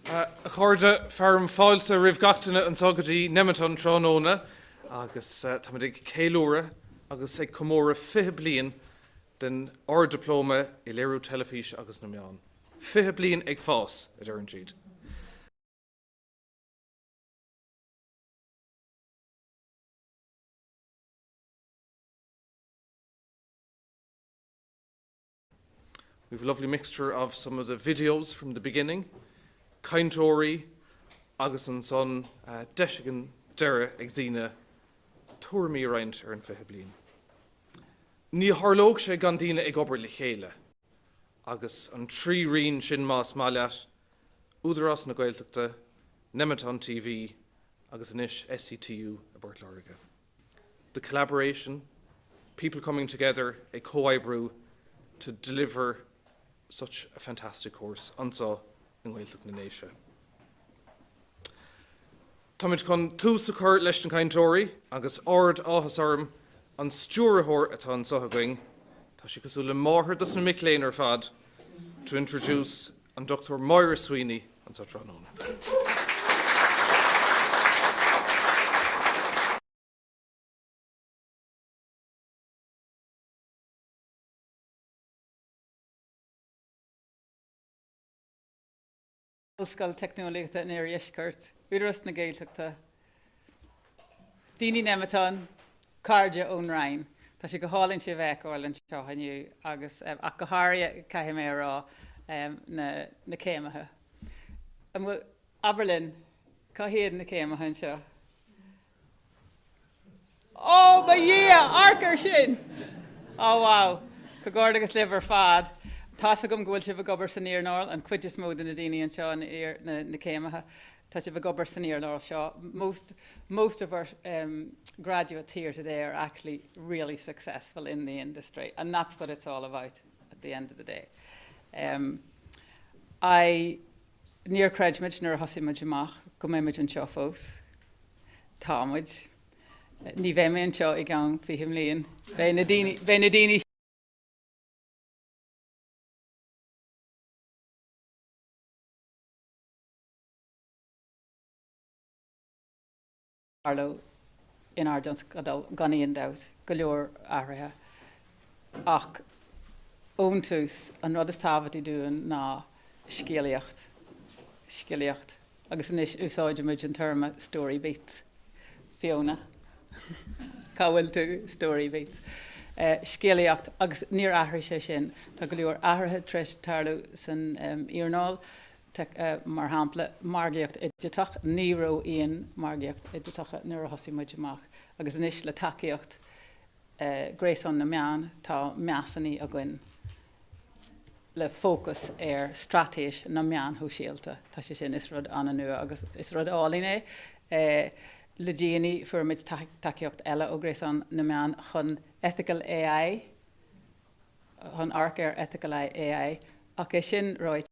A chairde, fearaim fáilte roimh gach duine anseo go dtí Nemeton tráthnóna agus táimid ag ceiliúradh agus ag comóradh 20 bliain den Ard-Dioplóma i Léiriú Teilifíse agus na Meán. 20 bliain ag fás, a deireann siad. We've a lovely mixture of some of the videos from the beginning, cainteoirí agus ansan deis ag an deireadh ag daoine tuairimí a roinnt ar an 20 bliain. Ní tharlódh sé gan daoine ag obair le chéile agus an trí roinn sin más maith leat, Údarás na Gaeltachta, Nemeton TV agus anois SETU i bPort Láirge. The collaboration, people coming together ag comhoibriú to deliver such a fantastic course anseo i nGaeltacht na nDéise. Táimid chun tús a chur leis na cainteoirí agus ard-áthas orm an stiúrthóir atá anseo againn, tá sí cosúil le máthair dos na mic léinn ar fad, to introduce an Dr Máire Sweeney anseo tráthnóna. Ollscoil Teicneolaíochta an Iardheiscirt, Údarás na Gaeltachta, daoine Nemeton, cairde ón Roinn. Tá sé go hálainn sibh a fheiceáil anseo inniu agus ach go háirithe caithfidh mé a rá na na céimithe. An bhfuil, abair linn, cá hiad na céimithe anseo? Ó mo Dhia, amharc ar sin! Ó wow! Comhghairdeas libh ar fad. Tá's agam go bhfuil sibh ag obair san earnáil, an chuid is mó de na daoine anseo, na na céimithe. Tá sibh ag obair san earnáil seo. Most, most of our um, graduates here today are actually really successful in the industry, and that's what it's all about at the end of the day. Um, I, níor chreid muid nuair a thosaigh muid amach go mbeidh muid anseo fós. Tá muid. Ní bheidh mé anseo i gceann 20 mbliain. Beidh na daoine, beidh na daoine tarlú inár dtionscadal gan aon dabht, go leor athruithe. Ach ón tús, an rud is tábhachtaí dúinn ná scéalaíocht. Scéalaíocht. Agus anois úsáidimid an téarma story beats. Fiona, cá bhfuil tú? Story beats. Scéalaíocht. Agus níor athraigh sé sin. Tá go leor athruithe tar éis tarlú san earnáil. Mar shampla, margaíocht dhigiteach, ní raibh aon margaíocht dhigiteach nuair a thosaigh muid amach agus anois le tacaíocht Gréasán na Meán tá measúnaí againn le fócas ar straitéis na meán shóisialta. Tá sé sin, is rud an-nua agus is rud álainn é. Le déanaí fuair muid tacaíocht eile ó Gréasán na Meán chun Ethical AI, chun amharc ar Ethical AI ach é sin ráite,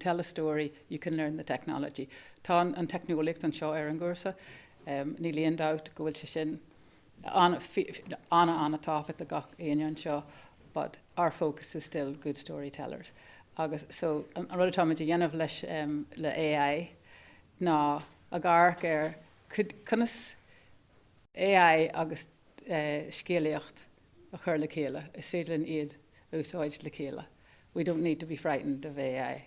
Tell a story, you can learn the technology. Tá an teicneolaíocht anseo ar an gcúrsa. Níl aon dabht go bhfuil sé sin an-an-tábhachtach do gach éinne anseo but our focus is still good storytellers. Agus so an rud atáimid a dhéanamh leis le AI ná ag amharc ar conas AI agus scéalaíocht a chur le chéile. Is féidir linn iad a úsáid le chéile. We don't need to be frightened of AI.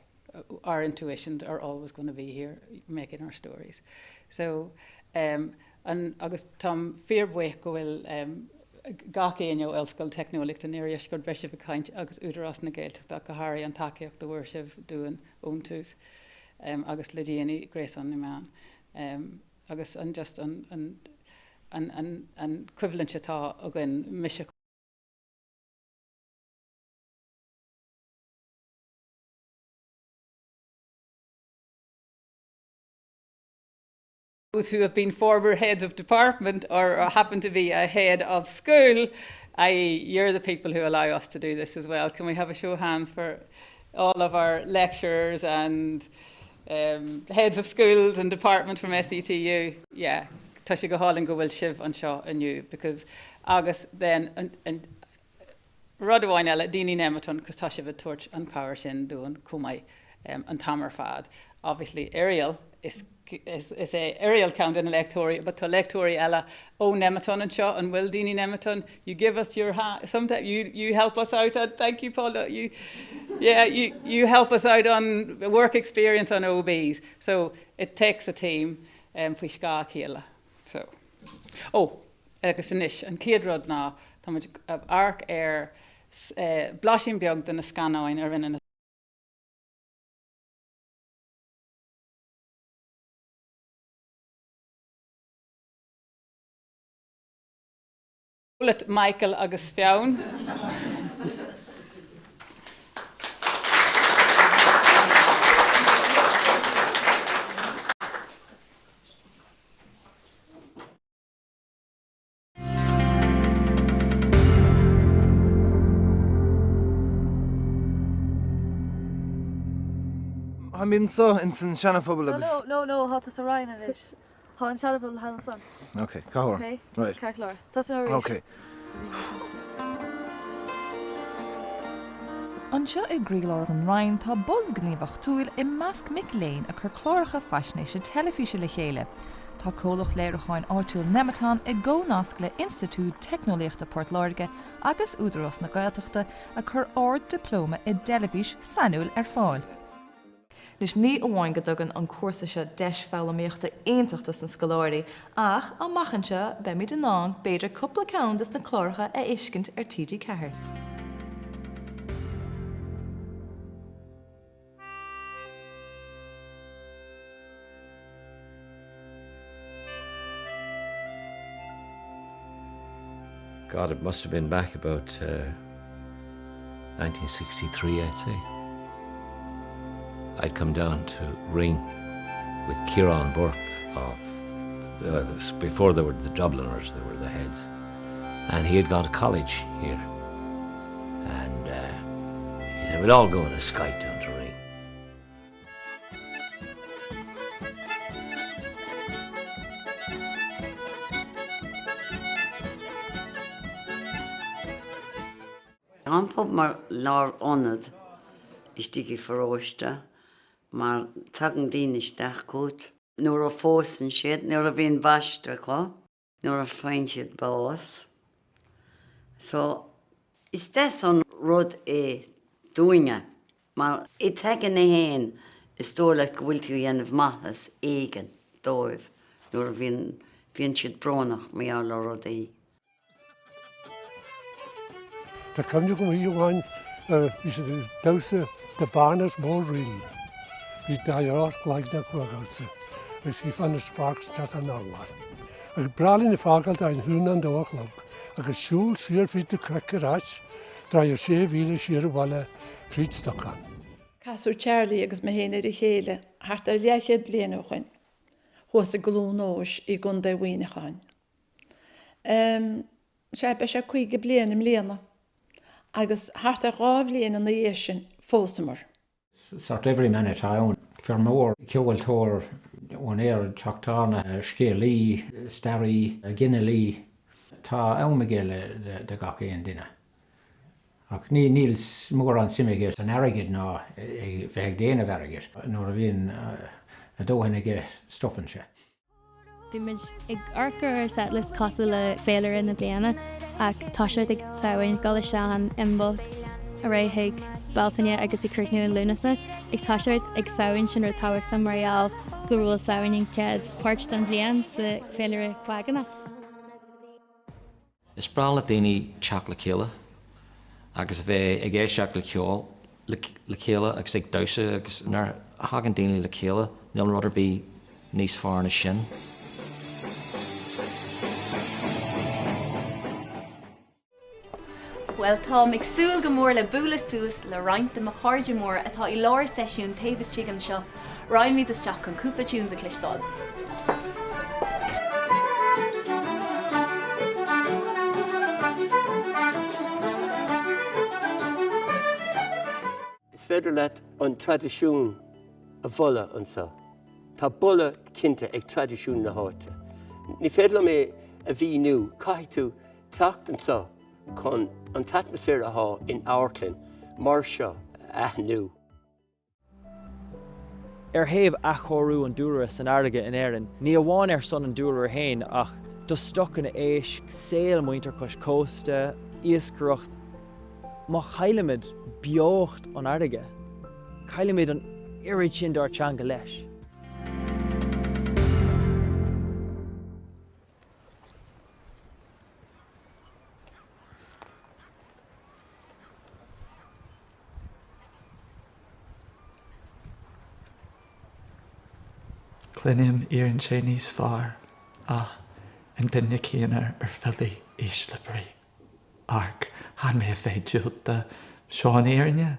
Our intuitions are always going to be here making our stories. So um, an, agus táim fíorbhuíoch go bhfuil um, gach éinne ó Ollscoil Teicneolaíochta an Iardheiscirt beidh sibh ag caint agus Údarás na Gaeltachta go háirithe an tacaíocht a bhfuair sibh dúinn ón tús um, agus le déanaí Gréasán na Meán. Um, agus an just an, an, an, an, an choimhlint atá againn mise those who have been former heads of department or, or happen to be a head of school, i.e. you're the people who allow us to do this as well. Can we have a show of hands for all of our lecturers and um, heads of schools and department from SETU? Yeah. Tá sé go hálainn go bhfuil sibh anseo inniu because agus then an, an, rud amháin eile, daoine Nemeton cos tá sibh ag tabhairt an chabhair sin dúinn chomh maith an t-am ar fad. Obviously Irial, is is é Irial ceann de na léachtóirí but tá léachtóirí eile ó Nemeton anseo, an bhfuil daoine Nemeton? You give us your hand, sometimes you you help us out on, thank you Paul, you yeah you you help us out on work experience on OBs. So it takes a team um, faoi scáth a chéile. So oh agus anois an chéad rud ná tá muid ag amharc ar blaisín beag de na scannáin a rinne na. Michael agus Fionn. Tá mé anseo ins an Seana-Phobal agus. No, no, no, tá tú sa Rinn anois. Tá an Seana-Phobal thall ansan. Ok, cá huair? Ok, Right. ceart go leor. Tosnú arís. Ok. Anseo i gcroílár an Rinn tá buzz gníomhachtúil i measc mic léinn ag cur cláracha faisnéise teilifíse le chéile. Tá comhlacht léiriúcháin áitiúil Nemeton i gcomhnasc le Institiúid Teicneolaíochta Port Láirge agus Údarás na Gaeltachta ag cur Ard-Dioplóma i dTeilifís sainiúil ar fáil. Anois, ní amháin go dtugann an cúrsa seo deis foghlamaíochta iontach dos na scoláirí, ach amach anseo beimid in ann b'fhéidir cúpla ceann des na cláracha a fheiscint ar TG4. God, it must have been back about uh, 1963, I'd say. I'd come down to Ring with Kieran Burke of uh, before they were the Dubliners, they were the heads. And he had gone to college here. And uh, he said, we'll all go on a skite down to Ring. Tá an pub mar lárionad istigh i pharóiste mar tagann daoine isteach chugat nuair a phósann siad, nuair a bhíonn baiste acu. nuair a faigheann siad bás. So, is deas an rud é dúinne mar i t'aigne fhéin is dóigh leat go bhfuil tú a dhéanamh maitheas éigin dóibh nuair a bhíonn, bhíonn siad brónach mar gheall ar rudaí. Tá cuimhne agam oíche amháin bhí siad ag damhsa The Barnet More Reel. Bhí 48 gcloigne acu ag damhsa agus chífeá na sparks ag teacht ar an urlár. Agus breá linn ag fágáil dá an haon dó a chlog agus siúl siar fríd na cnoic ar ais, dráigh sé mhíle siar abhaile fríd stocán. Casadh Charlie agus mé féin ar a chéile thart ar leathchéad bliain ó shoin, thuas i gCluain Eois i gContae Mhuineacháin. Sea, beidh sé 50 bliain i mbliana agus thart ar dhá bhliain ina dhiaidh sin phósamar. Sort everyman atá ann. Feirmeoir, ceoltóir, úinéir teach tábhairne, scéalaí, staraí, ginealaí. Tá am aige le do gach aon duine. Ach ní níl mórán suim aige san airgead ná ag bheith ag déanamh airgid. Nuair a bhíonn a dóthain aige stopann sé. Bhí muid ag amharc ar ár setlist cosúil le féilire na bliana ach toiseacht ag Samhain, dul isteach in Imbolc, ar aghaidh chuig Bealtaine agus ag críochnú in Lúnasa. Ag toiseacht ag Samhain sin rud tábhachtach mar gheall go bhfuil Samhain an chéad páirt den bhliain sa féilire págánach. Is breá le daoine teacht le chéile agus a bheith ag éisteacht le ceol le chéile agus ag damhsa agus nuair a thagann daoine le chéile níl rud ar bith níos fearr ná sin. Bhuel, táim ag súil go mór le bualadh suas le roinnt de mo chairde móra atá i lár seisiún taobh istigh anseo. Raghaimid isteach chun cúpla tunes a chloisteáil. Is féidir leat an traidisiún a bholadh anseo. Tá boladh cinnte ag traidisiún na háite. Ní féidir liom é a mhíniú, caithfidh tú teacht anseo chun an t-atmaisféar atá in amharclann mar seo a aithniú. Ar thaobh athchóiriú an dúlra san fharraige in Éirinn, ní amháin ar son an dúlra féin ach do stocanna éisc, saol muintir cois cósta, iascaireacht, má chaillimid beocht an fharraige, caillimid an oiread sin dár teanga leis. Cluinim éiríonn sé níos fearr ach an duine céanna ar filleadh ísle brí. Amharc, chan mé a bheith diúltach, seo an fhírinne.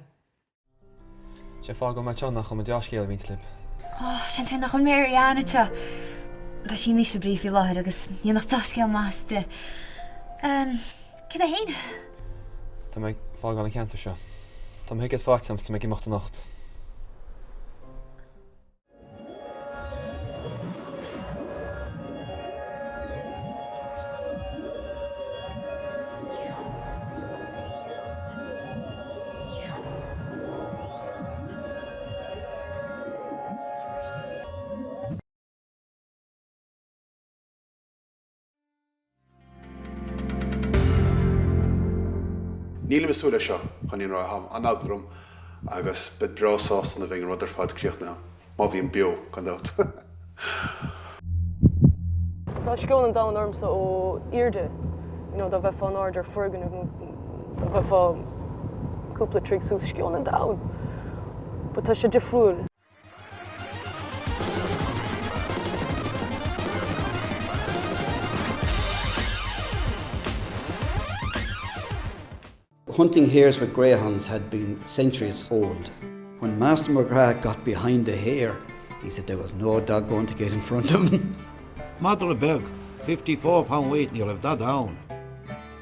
Sé fáth go bhfuil mé anseo ná chun mo dea-scéal a roinnt libh. Ó, sin tú nach bhfuil Mary Ann anseo. Tá sí in ísle brí faoi láthair agus ní dhéanfadh dea-scéal maitheas di. Cad é fhéin? Tá mé ag fágáil an cheantair seo. Tá mo thicéad faighte agam 's tá mé ag imeacht anocht. Nílim ag súil leis seo, chun an fhírinne a rá. Táim an-eagla orm agus bead breá sásta nuair a bheidh an rud ar fad críochnaithe, má bhím beo, gan dabht. Tá sceon an domhain ormsa ó airde, you know, dá bheifeá in airde ar foirgneamh nó dá bheifeá cúpla troigh suas, sceon an domhain! But tá sé difriúil. Hunting hares with greyhounds had been centuries old. When Master McGrath got behind the hare, he said there was no dog going to get in front of him. Madra beag, 54 pound weight, ní raibh dada ann.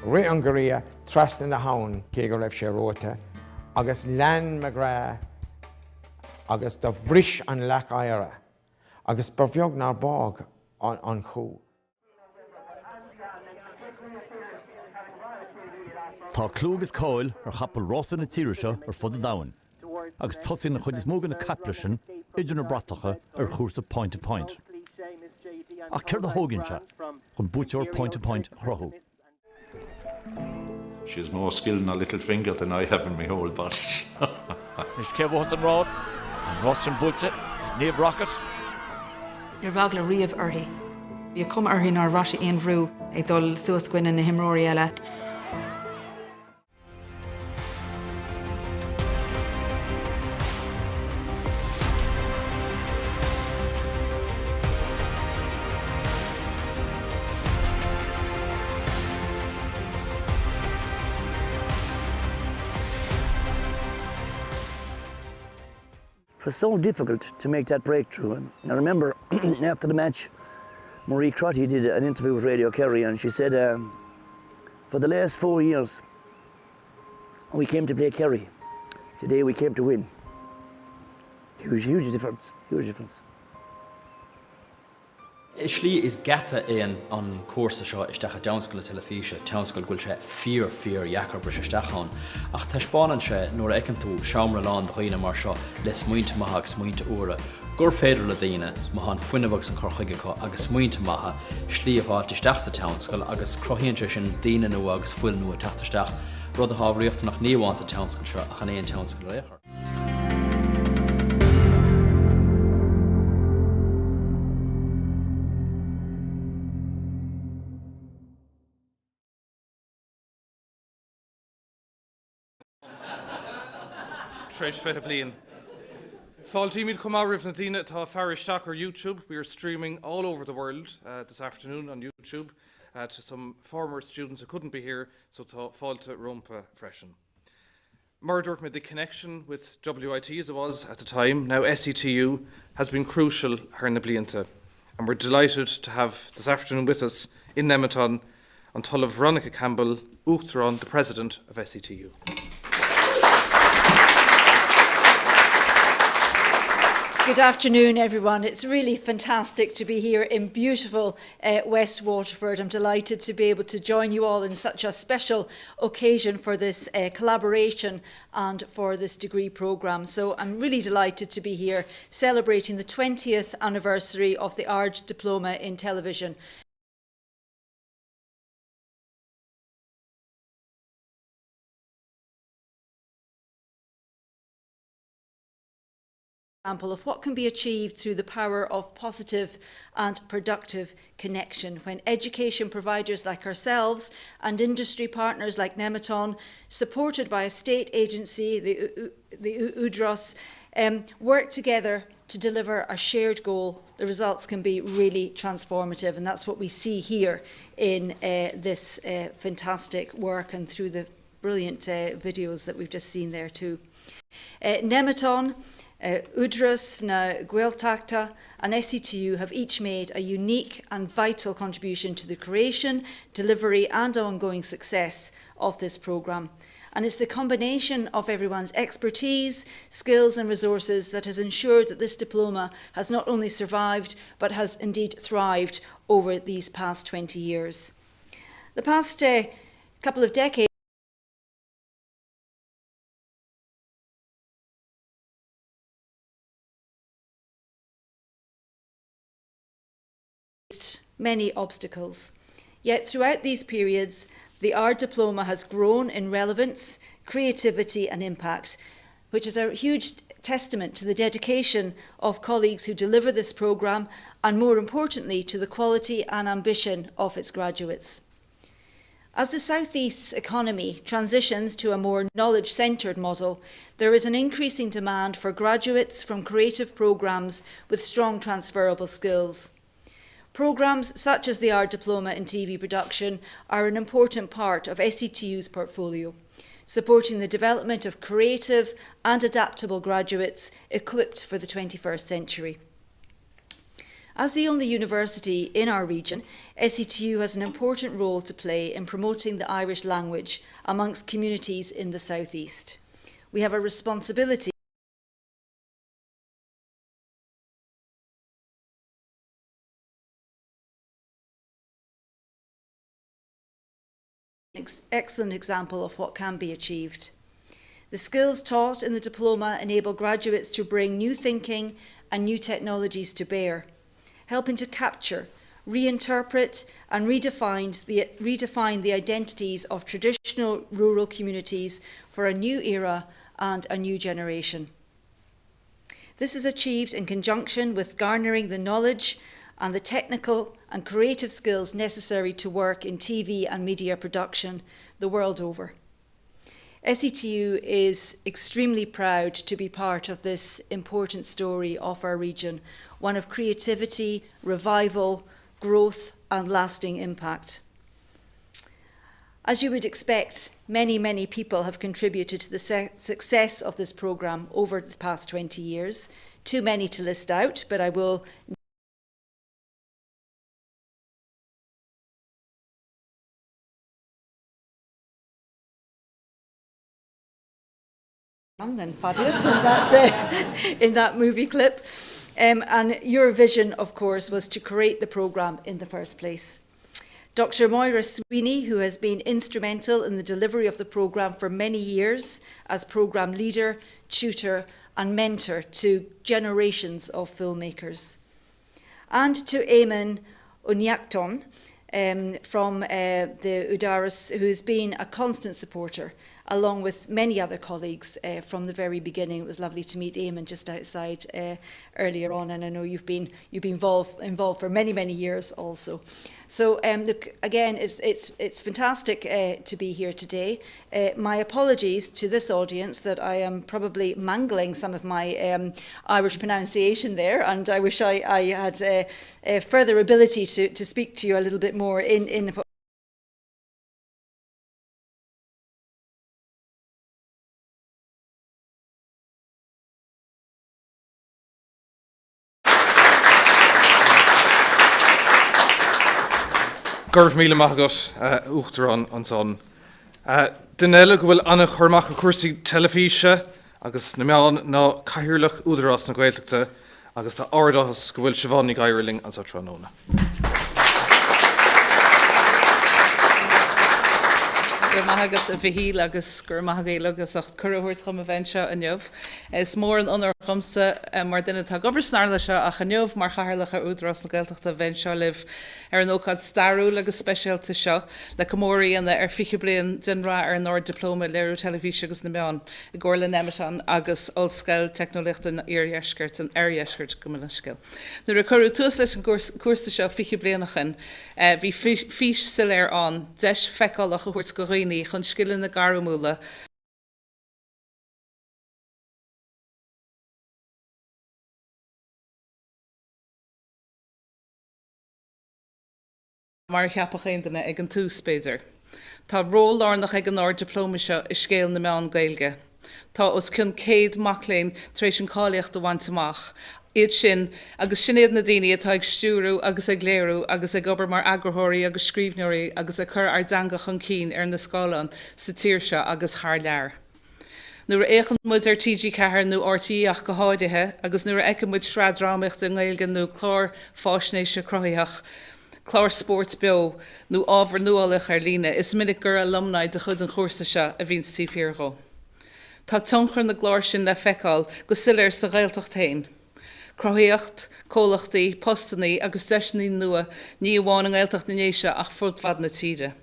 Rith an giorria trasna na habhann cé go raibh sé reoite agus lean McGrath agus do bhris an leac oighir agus ba bheag nár bádh an chú. Tá clú agus cáil ar chapaill rása na tíre seo ar fud an domhain agus tosaíonn an chuid is mó de na caiple sin idir na bratacha ar chúrsa point to point. Ach céard a thógann sé chun buaiteoir point to point a chruthú? She has more skill in her little finger than I have in my whole body. Anois cé a bhuafas an rás? An rás sin buailte ag Niamh Rockett. Ní raibh eagla riamh uirthi. Bhí cuma uirthi nár bhraith sí aon bhrú ag dul suas i gcoinne na himreoirí eile. It was so difficult to make that breakthrough. And I remember after the match, Marie Crotty did an interview with Radio Kerry and she said, uh, for the last four years, we came to play Kerry. Today we came to win. Huge, huge difference, huge difference. I slí is geata é an cúrsa seo isteach i dtionscal na teilifíse, tionscal go bhfuil sé fíor, fíor dheacair briseadh isteach ann. Ach taispeánann sé, nuair a fheiceann tú seomra lán de dhaoine mar seo le smaointe maithe agus smaointe úra, gur féidir le daoine, má tá an fuinneamh agus an cur chuige acu agus smaointe maithe, slí a fháilt isteach sa tionscal agus cruthaíonn sé sin daoine nua agus fuil nua ag teacht isteach, rud atá riachtanach ní amháin sa tionscal seo ach in aon tionscal ar aon chor. Tar éis 20 bliain. Fáiltímid chomh maith roimh na daoine atá ag faire isteach ar YouTube. We are streaming all over the world uh, this afternoon on YouTube uh, to some former students who couldn't be here, so tá fáilte rompu freisin. Mar a dúirt mé the connection with WIT as it was at the time, now SETU, has been crucial thar na blianta and we're delighted to have this afternoon with us in Nemeton an tOllamh Veronica Campbell, Uachtarán, the President of SETU. Good afternoon, everyone. It's really fantastic to be here in beautiful uh, West Waterford. I'm delighted to be able to join you all in such a special occasion for this uh, collaboration and for this degree programme. So I'm really delighted to be here celebrating the 20th anniversary of the ARD Diploma in Television. example of what can be achieved through the power of positive and productive connection when education providers like ourselves and industry partners like Nemeton, supported by a state agency, the, the UDROS, um, work together to deliver a shared goal, the results can be really transformative. And that's what we see here in uh, this uh, fantastic work and through the brilliant uh, videos that we've just seen there too. Uh, Nemeton, Uh, Údarás na Gaeltachta and SETU have each made a unique and vital contribution to the creation, delivery and ongoing success of this programme. And it's the combination of everyone's expertise, skills and resources that has ensured that this diploma has not only survived, but has indeed thrived over these past 20 years. The past uh, couple of decades many obstacles. Yet throughout these periods, the R diploma has grown in relevance, creativity and impact, which is a huge testament to the dedication of colleagues who deliver this programme and, more importantly, to the quality and ambition of its graduates. As the Southeast's economy transitions to a more knowledge-centred model, there is an increasing demand for graduates from creative programmes with strong transferable skills. Programmes such as the Art Diploma in TV Production are an important part of SETU's portfolio, supporting the development of creative and adaptable graduates equipped for the 21st century. As the only university in our region, SETU has an important role to play in promoting the Irish language amongst communities in the Southeast. We have a responsibility excellent example of what can be achieved. The skills taught in the diploma enable graduates to bring new thinking and new technologies to bear, helping to capture, reinterpret and redefine the, redefine the identities of traditional rural communities for a new era and a new generation. This is achieved in conjunction with garnering the knowledge and the technical and creative skills necessary to work in TV and media production the world over. SETU is extremely proud to be part of this important story of our region, one of creativity, revival, growth and lasting impact. As you would expect, many, many people have contributed to the success of this programme over the past 20 years. Too many to list out, but I will young and fabulous in that, uh, in that movie clip. Um, and your vision, of course, was to create the programme in the first place. Dr. Moira Sweeney, who has been instrumental in the delivery of the programme for many years as programme leader, tutor and mentor to generations of filmmakers. And to Eamon Onyakton um, from uh, the Udaris, who has been a constant supporter along with many other colleagues uh, from the very beginning. It was lovely to meet Eamon just outside uh, earlier on, and I know you've been, you've been involved, involved for many, many years also. So um, look, again, it's, it's, it's fantastic uh, to be here today. Uh, my apologies to this audience that I am probably mangling some of my um, Irish pronunciation there, and I wish I, I had a, uh, a further ability to, to speak to you a little bit more in, in Go raibh míle maith agat, a Uachtarán, ansan. Duine eile go bhfuil an-chur amach ar chúrsaí teilifíse agus na meán ná Cathaoirleach Údarás na Gaeltachta, Agus tá ard-áthas go bhfuil Siobhán Ní Ghadhra linn anseo tráthnóna. Go raibh maith agat a Mhichíl agus go raibh maith agaibh uilig as ucht cuireadh a thabhairt dhom a bheith anseo inniu. Is mór an onóir dhomsa mar duine atá ag obair san earnáil seo ach inniu mar Chathaoirleach ar Údarás na Gaeltachta a bheith anseo libh ar an ócáid stairiúil agus speisialta seo le comóradh a dhéanamh ar 20 bliain den rath ar an Ard-Dioplóma i Léiriú Teilifíse agus na Meán i gcomhar le Nemeton agus Ollscoil Teicneolaíochta an Iardheiscirt, an Oirdheiscirt, gabh mo leithscéal. Nuair a cuireadh tús leis an gcúrsa seo 20 bliain ó shin, bhí fís soiléir ann, deis feiceálach a thabhairt do dhaoine chun scileanna gairmiúla, mar a cheapfadh aon duine ag an tús, b'fhéidir. Tá ról lárnach ag an Ard-Dioplóma seo i scéal na meán Gaeilge. Tá os cionn 100 mac léinn tar éis an cáilíocht a bhaint amach, iad sin agus sin iad na daoine atá ag stiúrú agus ag léiriú agus ag obair mar eagarthóirí agus scríbhneoirí agus ag cur ár dteanga chun cinn ar na scáileáin sa tír seo agus thar lear. Nuair a fhéachann muid ar TG4 nó RTÉ ach go háirithe, agus nuair a fheiceann muid sraith drámaíochta i nGaeilge nó clár fáisnéise cruthaitheach, clár spóirt beo nó ábhar nuálaíoch ar líne, is minic gur alumni de chuid an chúrsa seo a bhíonns taobh thiar dhó. Tá tionchar na gclár sin le feiceáil go soiléir sa Ghaeltacht féin. Cruthaíocht, comhlachtaí, postannaí agus deiseanna nua ní amháin i nGaeltacht na nDéise ach fud fad na tíre.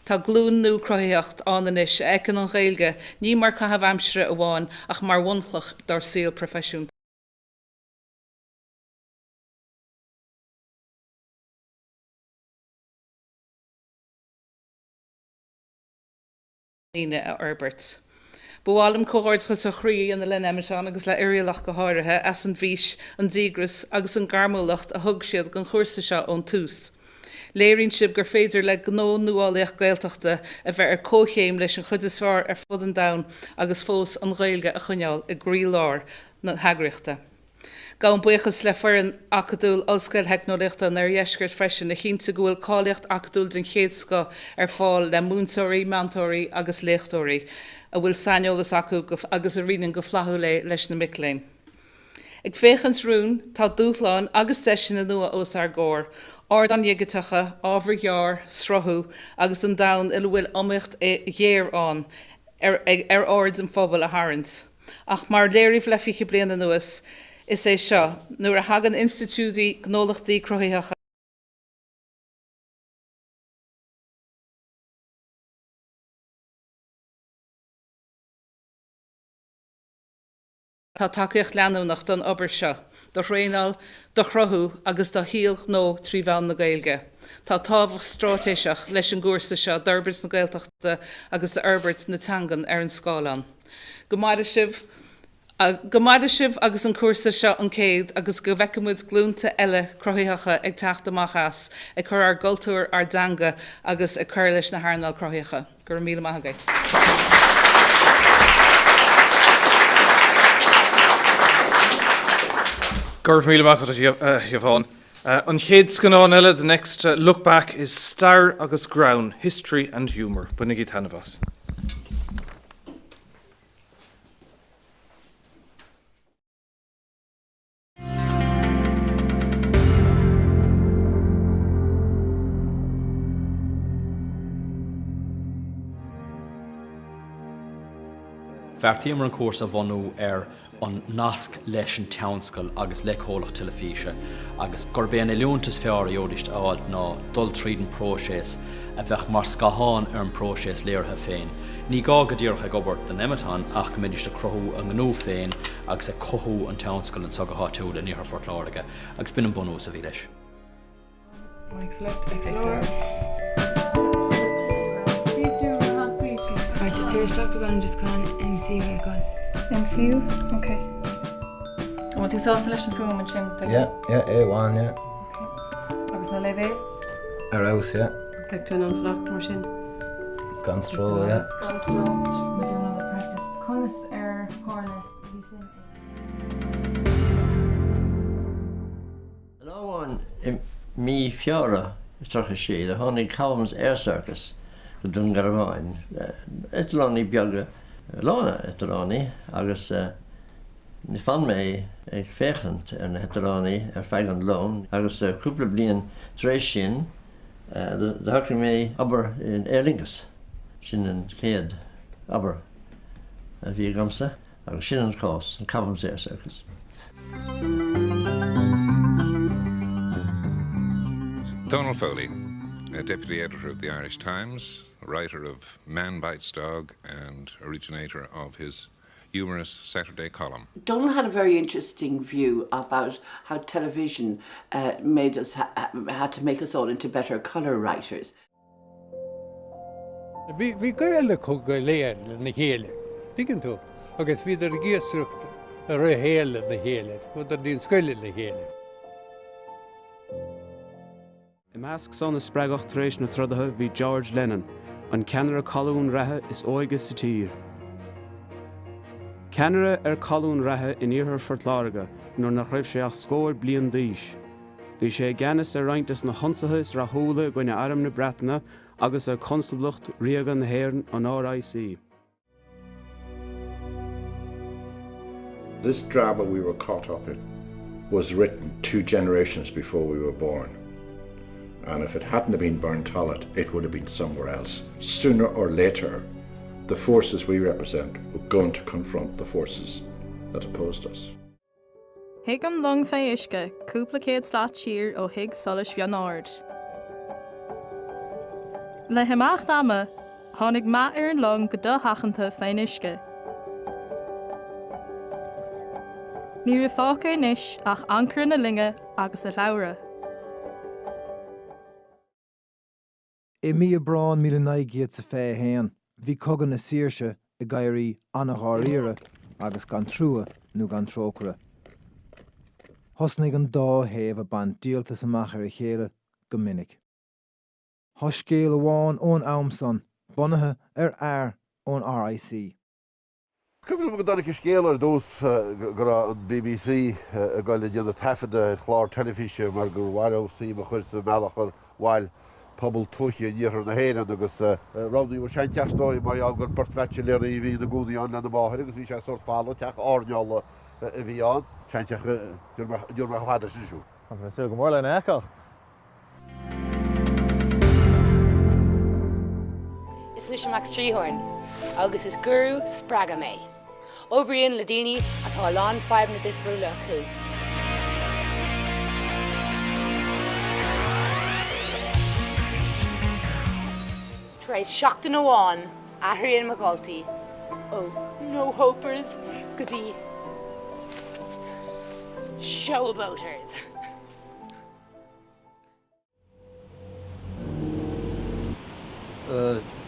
Tá glúin nua cruthaitheach ann anois a fheiceann an Ghaeilge ní mar caitheamh aimsire amháin ach mar bhunchloch dár saol proifisiúnta. líne a fhorbairt. Ba mhaith liom comhghairdeachas ó chroí a dhéanamh le Nemeton agus le Irial ach go háirithe, as an bhfís, an díograis agus an gairmiúlacht a thug siad don chúrsa seo ón tús. Léiríonn sibh gur féidir le gnó nuálaíoch Gaeltachta a bheith ar comhchéim leis an chuid is fearr ar fud an domhain agus fós an Ghaeilge a choinneáil i gcroílár na heagraíochta. Gabhaim buíochas le foireann acadúil Ollscoil Theicneolaíochta an Oirdheiscirt freisin a chinntigh go bhfuil cáilíocht acadúil den chéad scoth ar fáil le múinteoirí, meantóirí agus léachtóirí a bhfuil saineolas acu agus a roinneann go flaithiúil é leis na mic léinn. Ag féachaint romhainn, tá dúshláin agus deiseanna nua os ár gcomhair, ardáin dhigiteacha, ábhair ghearr, sruthú, agus an domhan ina bhfuil iomaíocht ghéar ann ar aird an phobail a tharraingt. Ach mar a léiríodh le 20 bliain anuas, is é seo, nuair a thagann institiúidí, gnólachtaí cruthaitheacha, Tá tacaíocht leanúnach don obair seo, do thraenáil, do chruthú agus do shaol gnó trí mheán na Gaeilge. Tá tábhacht straitéiseach leis an gcúrsa seo d'fhorbairt na Gaeltachta agus d'fhorbairt na teangan ar an scáileán. Go maire sibh Go maire sibh agus an cúrsa seo an chéad agus go bhfeicfidh muid glúnta eile cruthaitheacha ag teacht amach as, ag cur ár gcultúr, ár dteanga agus ag cur leis na hearnáil cruthaitheacha. Go raibh míle maith agaibh. Go raibh míle maith agat, a Shiobhán. An chéad scannán eile, the next look back, is Stair agus Greann, History and Humour. Bainigí taitneamh as. Bheartaíomar an cúrsa a bhunú ar an nasc leis an tionscal agus le comhlacht teilifíse agus gurb é an oiliúint is fearr a d'fhéadfaidís a fháil ná dul tríd an bpróiseas a bheadh mar scáthán ar an bpróiseas léirithe féin. Ní gá go díreach ag obair do Nemeton ach go mbeidís ag cruthú a ngnó féin agus ag cothú an tionscail anseo go háitiúil in Iarthar Phort Láirge agus b'in an bunús a bhí leis. Mic select XLR. Right, just tabhair isteach beagán just chun an MCU a fheiceáil. MCU? Ok. An bhfuil tú sásta leis an fuaim ansin? Yeah, yeah, A1, yeah. Agus na leibhéil? Ar fheabhas, yeah. Beidh tú in ann fanacht mar sin? Gan stró, yeah. Gan stró. We're doing all the practice. Conas ar tharla bhí suim Lá amháin i mí Feabhra 36 do tháinig Cobham's Air Circus go Dún Garbháin, eitleánaí beaga, lán eitleánaí agus. D'fhan mé ag féachaint ar na heitleánaí ar feadh an lóin agus cúpla bliain tar éis sin do shocraigh mé obair in Aer Lingus. Sin an chéad obair a bhí agamsa agus sin an cás, an Cobham's Air Circus. Donal Foley, deputy editor of the Irish Times, writer of Man Bites Dog and originator of his humorous Saturday column. Donal had a very interesting view about how television uh, made us ha had to make us all into better color writers. Bhí gaol acu go léir lena chéile, tuigeann tú, agus bhíodar ag iascaireacht i rith a shaoil lena chéile, chuadar dtí'n scoil lena chéile. I measc san a spreagadh tar éis na trodaithe bhí George Lennon, an ceannaire colún reatha is óige sa tír. Ceannaire ar colún reatha in iarthar Phort Láirge nuair nach raibh sé ach scór bliain d'aois. Bhí sé i gceannas ar roinnt des na hionsaithe is rathúla i gcoinne Arm na Breataine agus ar Chonstáblacht Ríoga na hÉireann, an RIC. This drama we were caught up in was written two generations before we were born. And if it hadn't have been Burntollet, it would have been somewhere else. Sooner or later, the forces we represent were going to confront the forces that opposed us. Shuigh an long fé uisce, cúpla céad slat siar ó thigh solais Bhionn Ard. Le himeacht ama, tháinig meath ar an long go dosheachanta fén uisce. Ní raibh fágtha anois ach ancaire na loinge agus a shlabhra. I mí Aibreáin 1921, bhí Cogadh na Saoirse ag éirí an-dháiríre agus gan trua nó gan trócaire. Thosnaigh an dá thaobh ag baint díoltas amach ar a chéile go minic. Tá scéal amháin ón am san bunaithe ar fhear ón RIC. Cuimhin liom go dtáinig an scéal ar dtús go raibh an bbc ag goil ag déanamh taifeadadh ar chlár teilifíse mar gur mhaith leo suim a chur sa mbealach ar mhair pobal tuaithe in iarthar na hÉireann agus roghnaíodh an seanteach is dóigh mar gheall gur beirt bhaitsiléirí a bhí ina gcónaí ann lena máthair agus bhí sé sórt folamh, teach airneála a bhí ann. Seanteach a ndearna mé chomh fada sin siúl. Tá mé ag súil go mór lena fheiceáil. Is mise Max Treehorn agus is gurú spreagadh mé. Oibrím le daoine atá a lán fadhbanna difriúla acu. Tar éis seachtain amháin, athraíonn mo dhaltaí ó no-hopers go dtí showboaters.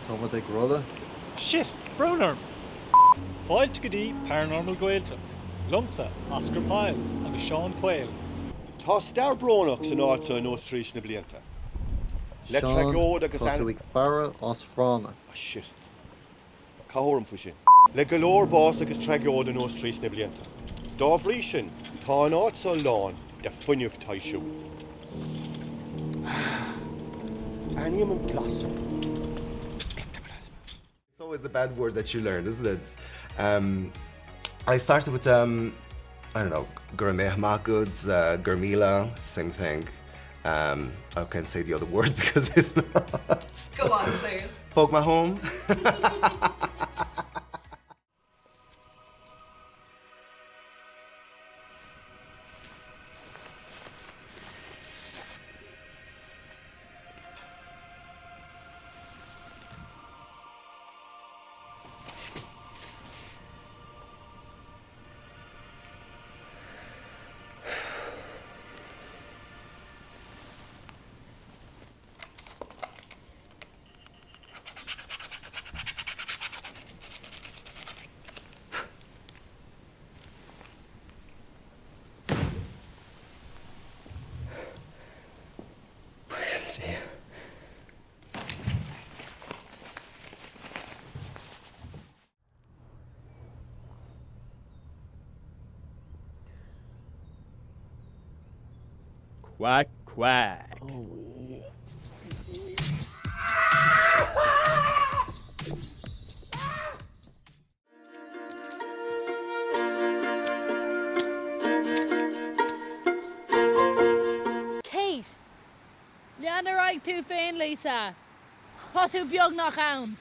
Tá muid ag rolladh. Shit, brón orm! Fáilte go dtí Paranormal Gaeltacht, liomsa, Oscar Pyles agus Seán Quayle. Tá stair brónach san áit seo anuas tríd na blianta. Le Seán, tragóid agus tá tú ag faire as fráma. Ah shit. Caith orm faoi sin. Le go leor bás agus tragóid anuas tríd na blianta. Dá bhrí sin, tá an áit seo lán de fuinneamh taibhsiúil. Ah, aithním an blas seo. Ectoplasm. It's always the bad word that you learn, isn't it? Um, I started with um, I don't know, go raibh maith agat, uh, go raibh míle, same thing. Um, I can't say the other word because it's not. Go on, say it. Póg mé home. Quack, quack. tú féin, Lisa? Tá tú beagnach ann.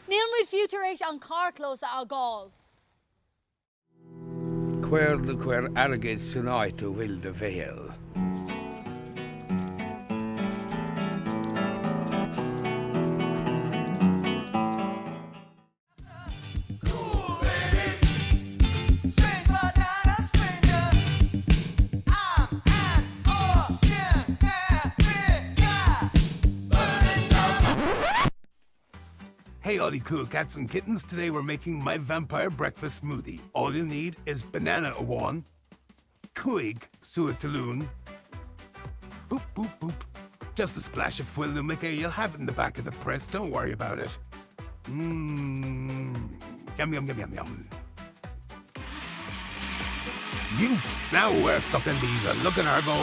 Níl muid fiú tar éis an carrchlós a fhágáil. Cuir do chuir airgid san áit a bhfuil do bhéal. Hey all you cool cats and kittens, today we're making my vampire breakfast smoothie. All you need is banana amháin, cúig sú talún, boop boop boop, just a splash of fuil nó muice, you'll have it in the back of the press, don't worry about it. Mmm, yum yum yum yum yum. You, now we're sucking these a look at her go.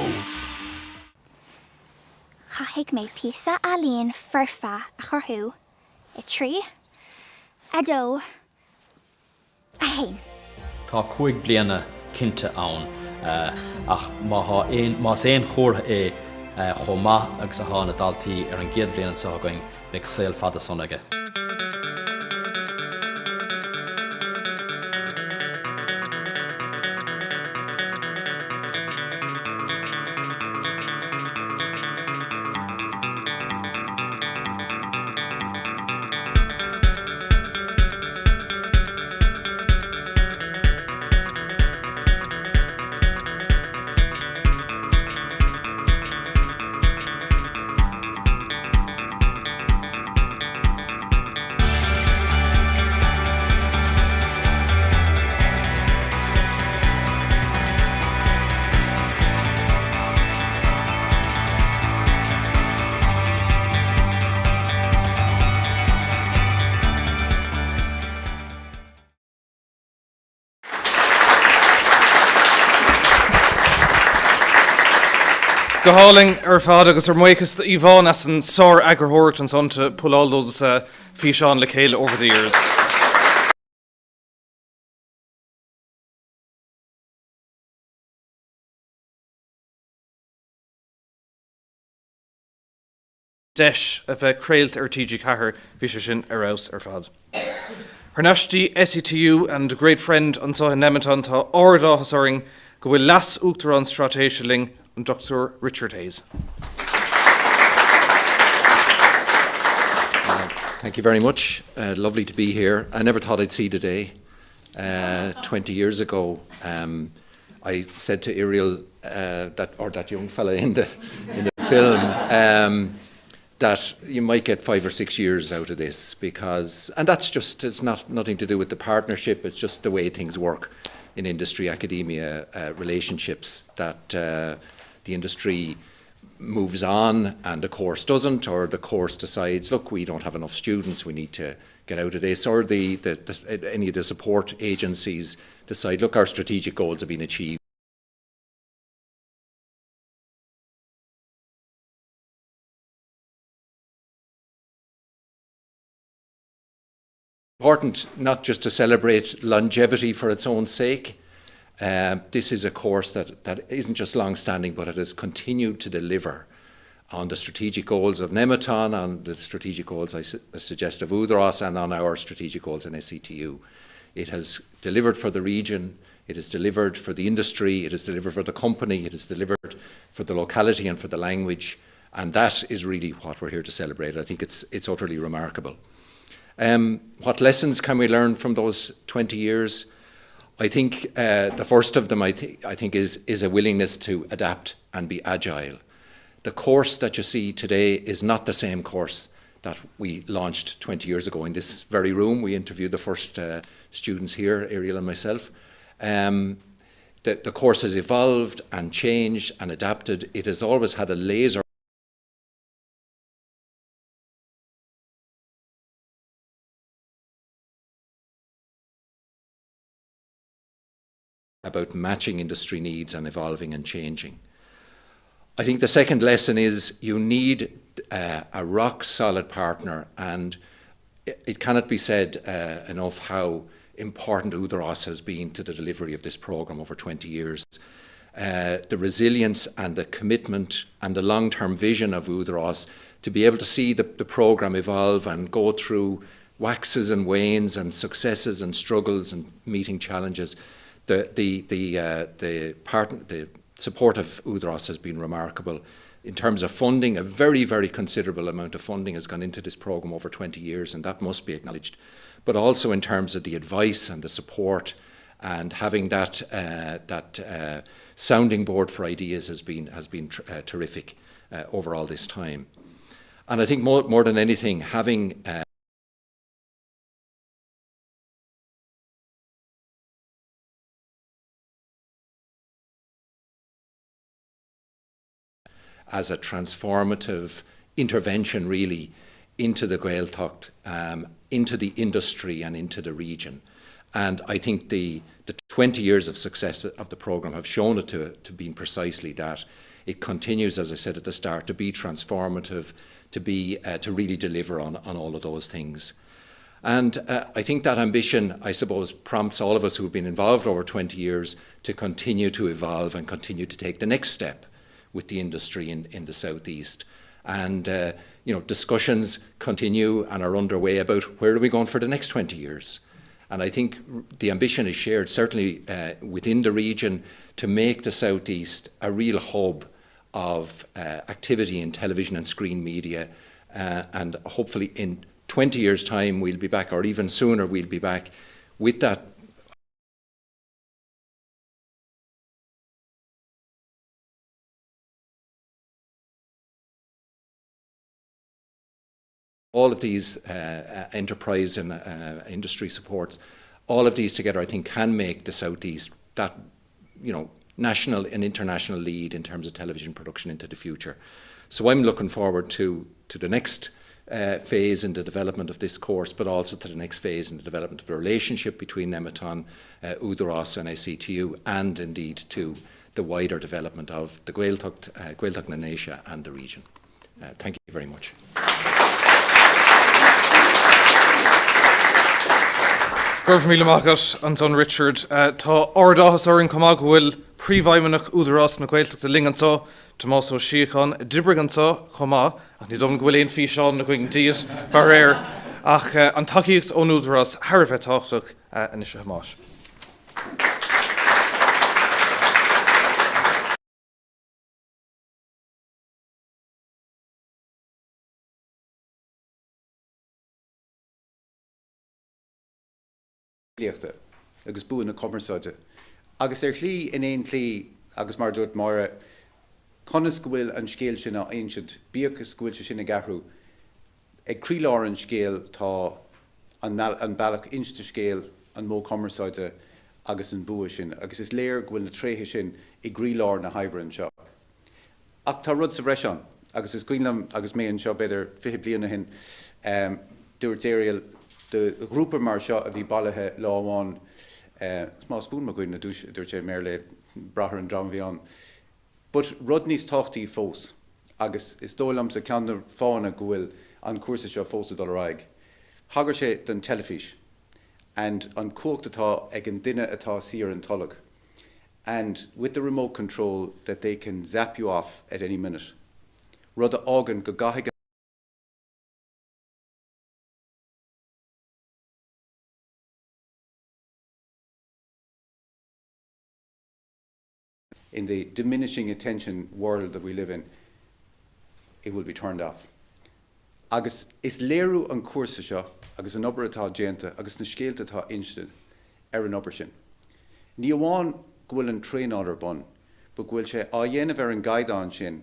Caithfidh mé píosa ealaíon foirfe a chruthú i 3, 2, 1. Tá 5 bliana cinnte ann ach má thá aon, más aon chomhartha é chomh maith agus athá na daltaí ar an gcéad bhliain anseo againn, beidh saol fada sona aige. Go hálainn ar fad agus ár mbuíochas do Yvonne as an sár-eagarthóireacht ansan to pull all those físeáin le chéile over the years. deis a bheith craolta ar TG4, bhí sé sin ar fheabhas ar fad. Thar n-ais dtí SETU and a great friend anseo in Nemeton, tá ard-áthas orainn go bhfuil Leas-Uachtarán Straitéise linn, an Dr Richard Hayes. Thank you very much. Uh, lovely to be here. I never thought I'd see the day. Uh, 20 years ago, um, I said to Irial, uh, that, or that young fella in the, in the film, um, that you might get five or six years out of this because, and that's just, it's not nothing to do with the partnership, it's just the way things work in industry academia uh, relationships that uh, the industry moves on and the course doesn't, or the course decides, look, we don't have enough students, we need to get out of this, or the, the, the, any of the support agencies decide, look, our strategic goals have been achieved. Important not just to celebrate longevity for its own sake. Uh, this is a course that, that isn't just long-standing, but it has continued to deliver on the strategic goals of Nemeton, on the strategic goals I, su suggest of Údarás, and on our strategic goals in SETU. It has delivered for the region, it has delivered for the industry, it has delivered for the company, it has delivered for the locality and for the language, and that is really what we're here to celebrate. I think it's, it's utterly remarkable. Um, what lessons can we learn from those 20 years? I think uh, the first of them, I, th I think, is, is a willingness to adapt and be agile. The course that you see today is not the same course that we launched 20 years ago in this very room. We interviewed the first uh, students here, Ariel and myself. Um, the, the course has evolved and changed and adapted. It has always had a laser about matching industry needs and evolving and changing. I think the second lesson is you need uh, a rock solid partner, and it, it cannot be said uh, enough how important Údarás has been to the delivery of this program over 20 years. Uh, the resilience and the commitment and the long-term vision of Údarás to be able to see the, the program evolve and go through waxes and wanes and successes and struggles and meeting challenges. The, the, the, uh, the, part, the support of Údarás has been remarkable. In terms of funding, a very, very considerable amount of funding has gone into this program over 20 years, and that must be acknowledged. But also in terms of the advice and the support and having that, uh, that uh, sounding board for ideas has been, has been uh, terrific uh, over all this time. And I think more, more than anything, having uh, as a transformative intervention really into the Gaeltacht, um, into the industry and into the region. And I think the, the 20 years of success of the programme have shown it to, to be precisely that. It continues, as I said at the start, to be transformative, to, be, uh, to really deliver on, on all of those things. And uh, I think that ambition, I suppose, prompts all of us who have been involved over 20 years to continue to evolve and continue to take the next step with the industry in, in the Southeast. And uh, you know, discussions continue and are underway about where are we going for the next 20 years. And I think the ambition is shared, certainly uh, within the region, to make the Southeast a real hub of uh, activity in television and screen media. Uh, and hopefully in 20 years' time, we'll be back, or even sooner, we'll be back with that all of these uh, uh, enterprise and uh, industry supports, all of these together, I think, can make the Southeast that, you know, national and international lead in terms of television production into the future. So I'm looking forward to, to the next uh, phase in the development of this course, but also to the next phase in the development of the relationship between Nemeton, uh, Údarás and SETU, and indeed to the wider development of the Gaeltacht, uh, Gaeltacht na nDéise and the region. Uh, thank you very much. Go raibh míle maith agat ansan Richard. Tá ard-áthas orainn chomh maith go bhfuil Príomhfheidhmeannach Údarás na Gaeltachta linn anseo, Tomás Ó Síocháin, a d'oibrigh anseo chomh maith, ach ní dóigh liom go bhfuil aon físeán againn díot, faraor. Ach an tacaíocht ón Údarás thar a bheith tábhachtach anois a Thomáis. poiblíochta agus bua na cumarsáide. Agus ar shlí, in aon tslí, agus mar a dúirt Máire, conas go bhfuil an scéal sin á insint, bíodh is go bhfuil sé sin ag athrú, ag croílár an scéil tá an bealach inste scéil, an modh cumarsáide agus an bua sin. Agus is léir go bhfuil na tréithe sin i gcroílár na hoibre anseo. Ach tá rud sa bhreis ann, agus is cuimhin liom agus mé anseo b'fhéidir 20 bliain ó shin, dúirt Ariel do ghrúpa mar seo a bhí bailithe lá amháin, small spoon mo dhuine, a dúirt sé i mBéarla, ag brath ar an dream a bhí ann. But rud níos tábhachtaí fós, agus is dóigh liomsa ceann de na fáthanna go bhfuil an cúrsa seo fós ag dul ar aghaidh, thagair sé don teilifís and an cumhacht atá ag an duine atá suí ar an tolg. and with the remote control that they can zap you off at any minute, rud a fhágann go gcaithfidh in the diminishing attention world that we live in, it will be turned off. Agus is léiriú an cúrsa seo agus an obair atá déanta agus na scéalta atá inste ar an obair sin. Ní amháin go bhfuil an traenáil ar bun, but go bhfuil sé á dhéanamh ar an gcaighdeán sin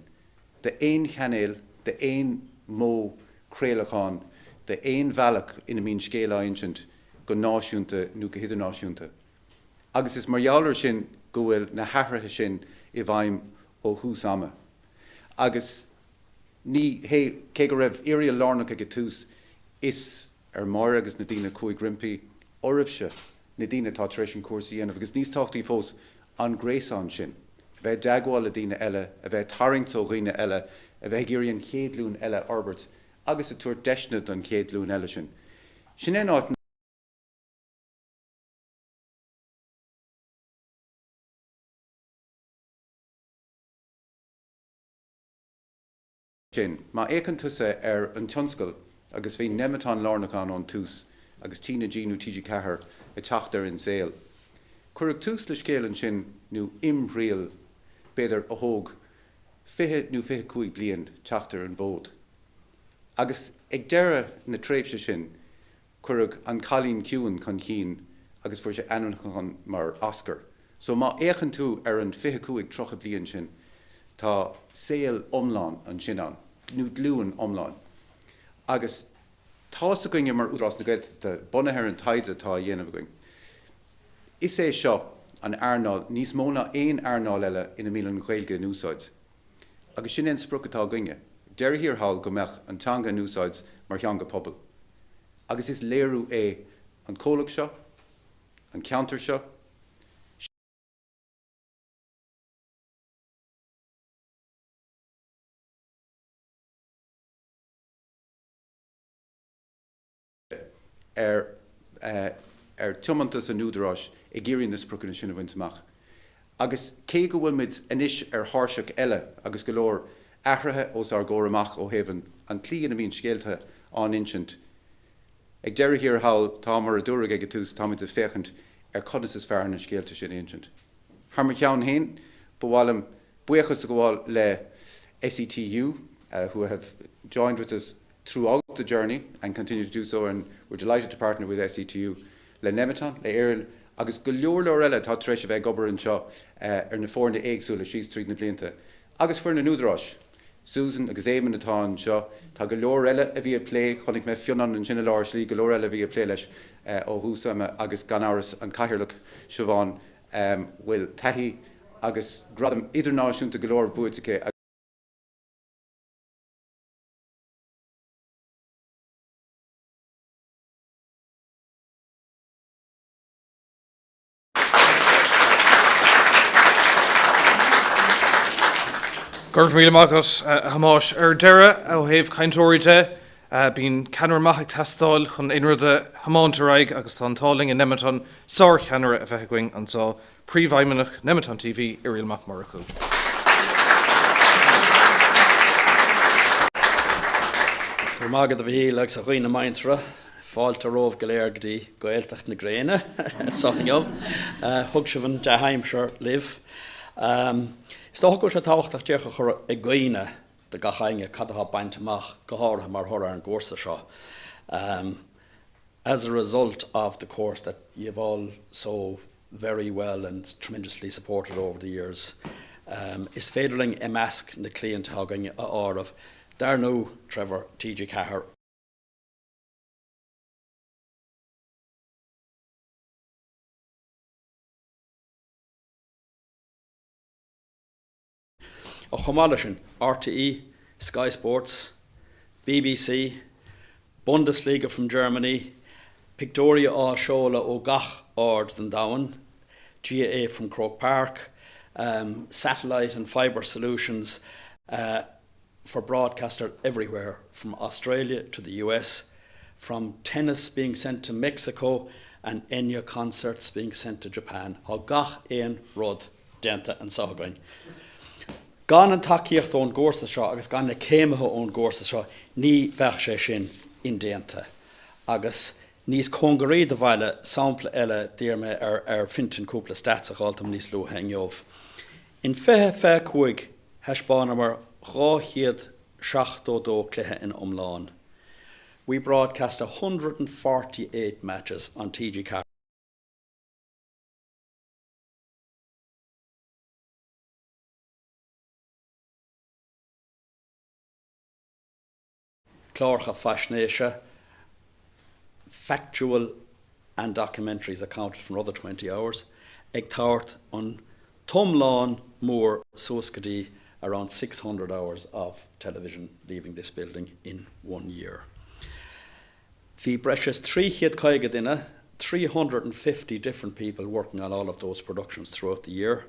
d'aon chainéal, d'aon mhodh craolacháin, d'aon bhealach ina mbíonn scéal á insint go náisiúnta nó go hidirnáisiúnta. Agus is mar gheall air sin go bhfuil na hathruithe sin i bhfeidhm ó thús ama. Agus ní hé, cé go raibh Ariel lárnach ag an tús, is ar Mháire agus na daoine a chuaigh roimpi, oraibhse, na daoine atá tar éis an cúrsa a dhéanamh, agus níos tábhachtaí fós, an gréasán sin, a bheith i dteagmháil le daoine eile, a bheith ag tarraingt ó dhaoine eile, a bheith ag iarraidh an chéad ghlúin eile a fhorbairt agus ag tabhairt deiseanna don chéad ghlúin eile sin. Sin é an áit. sin, má fhéachann tusa ar an tionscal, agus bhí Nemeton lárnach ann ón tús, agus TnaG nó TG4 ag teacht ar an saol, cuireadh tús le scéal ansin, nó imthriall, b'fhéidir, a thóg 20 nó 25 bliain teacht ar an bhfód. Agus ag deireadh na tréimhse sin, Cuireadh An Cailín Ciúin chun cinn agus fuair sé ainmniúchán mar Oscar. So má fhéachann tú ar an 25, 30 bliain sin, tá saol iomlán ansin ann, nó glúin iomlán. Agus tá's againne mar Údarás na Gaeltachta, bunaithe ar an taighde atá á dhéanamh againn, is é seo an earnáil níos mó ná aon earnáil eile ina mbíonn an Ghaeilge in úsáid. Agus sin é an sprioc atá againne, deireadh thiar thall go mbeadh an teanga in úsáid mar theanga pobail. Agus is léiriú é an comhlacht seo, an ceantar seo, ar ar tiomantas an Údaráis ag iarraidh na spriocanna sin a bhaint amach. Agus cé go bhfuil muid anois ar thairseach eile agus go leor athruithe os ár gcomhair amach ó thaobh an tslí ina mbíonn scéalta á n-insint, ag deireadh thiar thall, tá, mar a dúradh ag an tús, táimid ag féachaint ar conas is fearr na scéalta sin a insint. Thar mo cheann féin, ba mhaith liom buíochas a ghabháil le SETU, who have joined with us throughout the journey and continue to do so and we're delighted to partner with SETU, le Nemeton, le Irial agus go leor leor eile atá tar éis a bheith ag obair anseo ar na foirne éagsúla síos tríd na blianta. Agus foireann an Údaráis. Susan agus Éamonn atá anseo. Tá go leor eile a bhí ag plé, chonaic mé Fionnán ansin i lár slí, go leor eile a bhí ag plé leis ó thús ama agus gan amhras an Cathaoirleach Siobhán a bhfuil taithí agus gradaim idirnáisiúnta go leor buaite aici. Go raibh míle maith agat, a Thomáis. Ar deireadh, ó thaobh cainteoirí de, bíonn ceannaire maith ag teastáil chun aon rud a thiomáint ar aghaidh agus tá an t-ádh linn i Nemeton sárcheannaire a bheith againn anseo, Príomhfheidhmeannach Nemeton TV, Irial Mac Murchú. Go raibh maith agat a Mhichíl agus a dhaoine muinteartha. Fáilte romhaibh go léir go dtí Gaeltacht na Gréine anseo inniu. Thug sibh an dea-aimsir libh. Is dócha go bhfuil sé tábhachtach díreach a chur i gcuimhne do gach éinne cad atá bainte amach, go háirithe mar thoradh ar an gcúrsa seo. As a result of the course that you've all so very well and tremendously supported over the years, is féidir linn i measc na cliaint atá againn a áireamh, dar ndóigh, Trevor, TG4, Ach chomh maith leis sin, RTÉ, Sky Sports, BBC, Bundesliga from Germany, pictiúirí á seoladh ó gach aird den domhan, GAA from Croke Park, satellite and fibre solutions for broadcaster everywhere from Australia to the US, from tennis being sent to Mexico and Enya concerts being sent to Japan. Tá gach aon rud déanta anseo againn. Gan an tacaíocht ón gcúrsa seo agus gan na céimithe ón gcúrsa seo ní bheadh sé sin indéanta. Agus níos cóngaraí do bhaile, sampla eile, d'iarr mé ar ar Fintan cúpla stats a fháil dom níos luaithe inniu. In 2025 thaispeánamar 272 cluiche in iomlán. We broadcast 148 matches on TG4. Cláracha faisnéise, factual and documentaries accounted for another 20 hours, ag tabhairt an t-iomlán mór suas go dtí around 600 hours of television leaving this building in one year. Bhí breis is 350 duine, 350 different people working on all of those productions throughout the year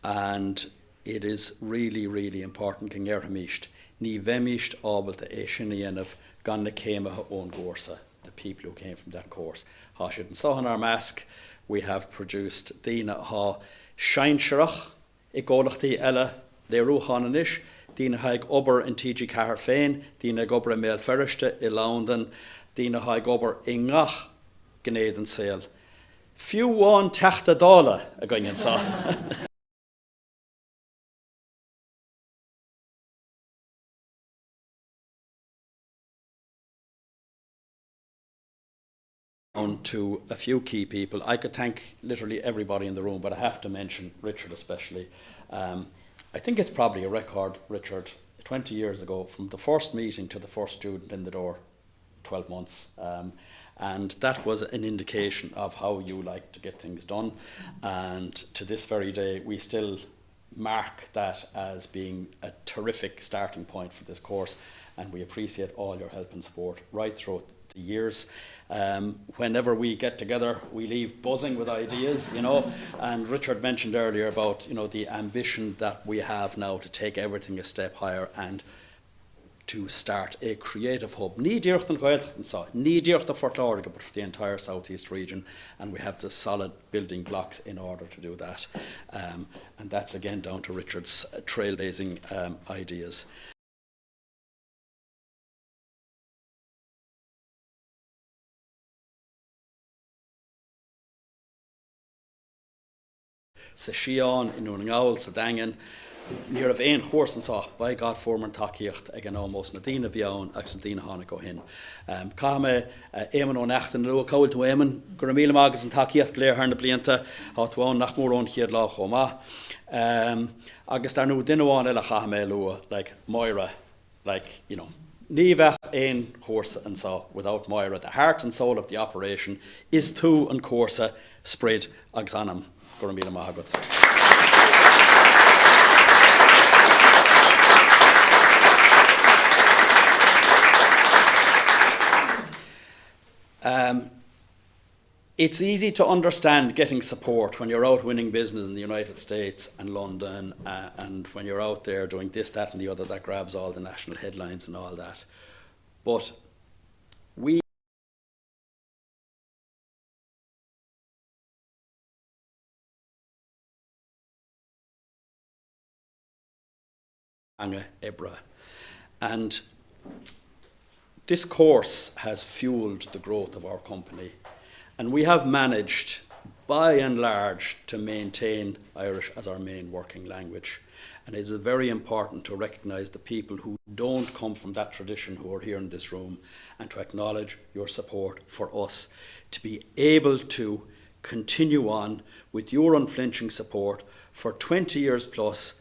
and it is really, really important go ndéarfaimis, ní bheimis ábalta é sin a dhéanamh gan na céimithe ón gcúrsa, the people who came from that course. Tá siad anseo inár measc, we have produced daoine atá sinsearach i gcomhlachtaí eile léiriúcháin anois, daoine atá ag obair in TG4 féin, daoine ag obair i mBéal Feirste, i Londain, daoine atá ag obair i ngach gné den saol. Fiú amháin Teachta Dála againn anseo. down to a few key people. I could thank literally everybody in the room, but I have to mention Richard especially. Um, I think it's probably a record, Richard, 20 years ago, from the first meeting to the first student in the door, 12 months. Um, and that was an indication of how you like to get things done. And to this very day, we still mark that as being a terrific starting point for this course and we appreciate all your help and support right through the years. Um, whenever we get together, we leave buzzing with ideas, you know. And Richard mentioned earlier about, you know, the ambition that we have now to take everything a step higher and to start a creative hub. Ní díreach don Ghaeltacht anseo, ní díreach do Phort Láirge, but for the entire southeast region, and we have the solid building blocks in order to do that. Um, and that's again down to Richard's uh, trailblazing um, ideas. Sa Sián, i nDún na nGall, sa Daingean. Ní raibh aon chúrsa anseo. By God fuaireamar an tacaíocht ag an am ós na daoine a bhí ann agus na daoine a tháinig ó shin. Caithfidh mé Éamonn Ó Neachtain a lua. Cá bhfuil tú Éamonn? Go raibh míle maith agat as an tacaíocht go léir thar na blianta. Tá tú ann nach mór ón chéad lá chomh maith. Agus dar ndóigh duine amháin eile a chaithfidh mé a lua, like Máire. Like, you know, ní bheadh aon chúrsa anseo without Máire, the heart and soul of the operation, is tú an cúrsa, sprid agus anam, go raibh míle maith agat. Um, It's easy to understand getting support when you're out winning business in the United States and London uh, and when you're out there doing this, that and the other that grabs all the national headlines and all that. But we teanga oibre. And this course has fueled the growth of our company and we have managed by and large to maintain Irish as our main working language. And it is very important to recognise the people who don't come from that tradition who are here in this room and to acknowledge your support for us to be able to continue on with your unflinching support for 20 years plus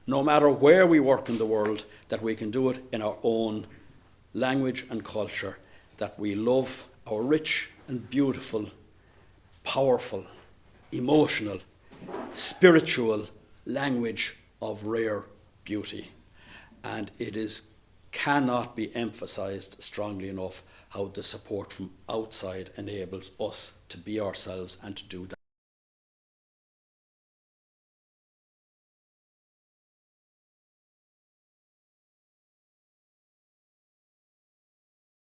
no matter where we work in the world, that we can do it in our own language and culture, that we love our rich and beautiful, powerful, emotional, spiritual language of rare beauty. And it is cannot be emphasized strongly enough how the support from outside enables us to be ourselves and to do that.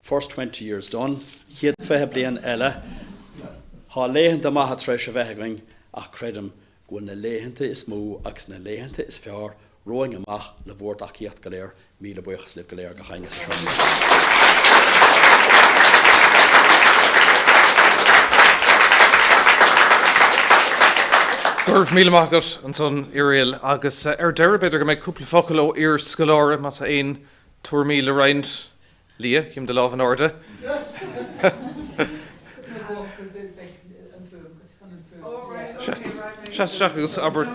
First 20 years done, chéad 20 bliain eile, Tá laethanta maithe tar éis a bheith againn ach creidim go bhfuil na laethanta is mó agus na laethanta is fearr romhainn amach le bhur dtacaíocht go léir. Míle buíochas libh go léir gach éinne sa seomra. Go raibh míle maith agat ansan Irial agus ar deireadh b'fhéidir go mbeidh cúpla focal ó iarscoláire má tá aon tuairimí le roinnt. Lia, cím do lámh in airde. Seas isteach agus abair.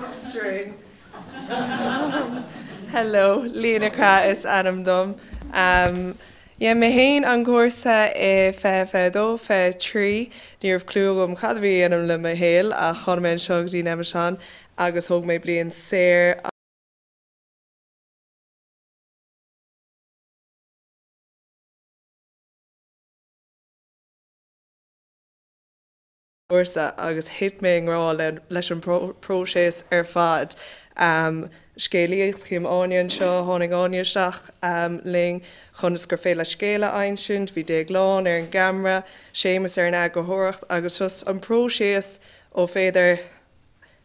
Hello, Lia Nic Craith is ainm dom. Dhein mé féin an cúrsa i 2022, 23. Ní raibh clue agam cad a bhí a dhéanamh le mo shaol ach tháinig mé anseo go dtí Nemeton agus thóg mé bliain saor. Cúrsa agus thit mé i ngrá leis an bpróiseas ar fad. Scéalaíocht, chím Áine anseo, tháinig Áine isteach linn chun is gur féidir leat scéal a insint, bhí Déaglán ar an gceamara, Séamus ar an eagarthóireacht agus just an próiseas ó féidir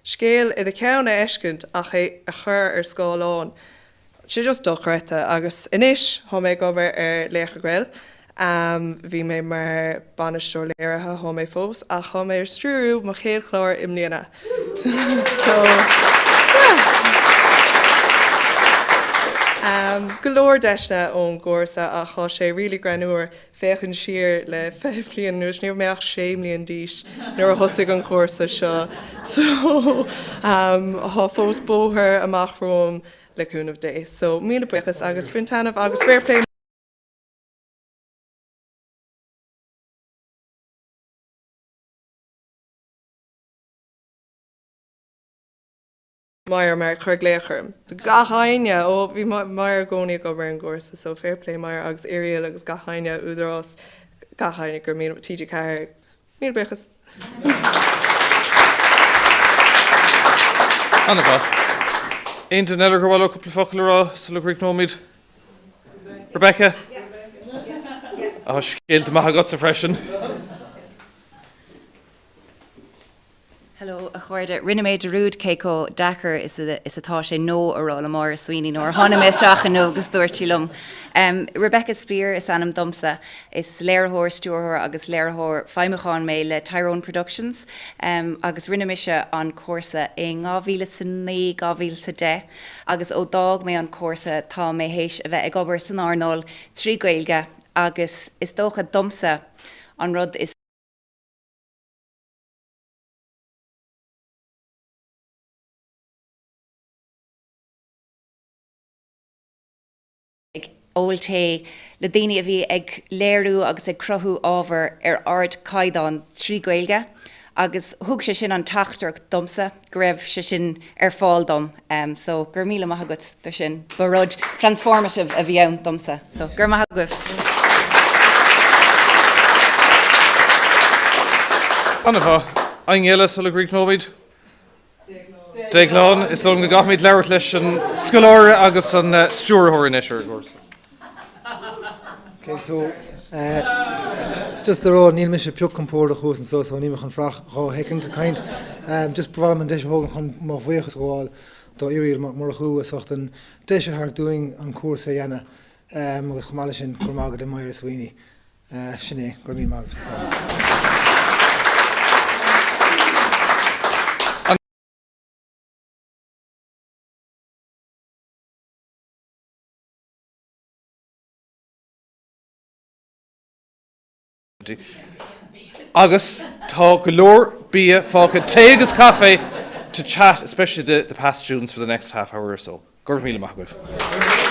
scéal i do cheann a fheiscint ach é a chur ar scáileán. sé just dochreidte agus anois thá mé ag obair ar Laochra Gael. Bhí mé mar bainisteoir léirithe, thá mé fós, ach thá mé ar stiúrú mo chéad chlár i mbliana. So, yeah! Go leor deiseanna ón gcúrsa ach thá sé really greannmhar féachaint siar le 20 bliain anuas, ní raibh mé ach 6 mbliain d'aois nuair a thosaigh an cúrsa seo so thá fós bóthar amach romham le cúnamh Dé. So míle buíochas agus bain taitneamh agus fair play! Máire mar chuir glaoch orm. Gach éinne, ó bhí Máire i gcónaí ag obair ar an gcúrsa so fair play Máire agus Irial agus gach éinne, Údarás, gach éinne go raibh míle, TG4, míle buíochas. An-mhaith. Aon duine eile gur mhaith leo cúpla focal a rá sula gcríochnóimid? Rebecca? Tá scéalta maith agatsa freisin. Hello, a chairde. Rinne mé dearúd cé chomh deacair is atá sé no a rá le Máire Sweeney nuair a tháinig mé isteach inniu agus dúirt sí liom. Rebecca Spear is ainm domsa. Is léiritheoir, stiúrthóir agus léiritheoir feidhmiúcháin mé le Tyrone Productions agus rinne mise an cúrsa in 2009, 2010 agus ó d'fhág mé an cúrsa tá mé théis a bheith ag obair san earnáil trí Ghaeilge agus is dócha domsa an rud is ag ól tae le daoine a bhí ag léiriú agus ag cruthú ábhar ar ardchaighdeán trí Ghaeilge agus thug sé sin an teachtaireacht domsa go raibh sé sin ar fáil dom. So go raibh míle maith agat do sin. Ba rud transformative a bhí ann domsa. So go raibh maith agaibh. An-mhaith. Éinne eile sula gcríochnóimid? Déaglán, is dóigh liom go gcaithfimid labhairt leis an scoláire agus an stiúrthóir anois ar an gcúrsa. Ok, so, just a rá, níl mise pioc compordach thuas anso, so níl mé chun faire ach 2 shoicind ag caint. Just ba mhaith liom an deis a thógaint chun mo bhuíochas a ghabháil do Irial Mac Murchú as ucht an deis a thabhairt dúinn an cúrsa a dhéanamh agus chomh maith leis sin, go raibh maith agat le Máire Sweeney. Sin é, go raibh míle maith agat. Agus tá go leor bia fágtha, tae agus caife to chat, especially the, the past students for the next half hour or so. Go raibh míle maith agaibh.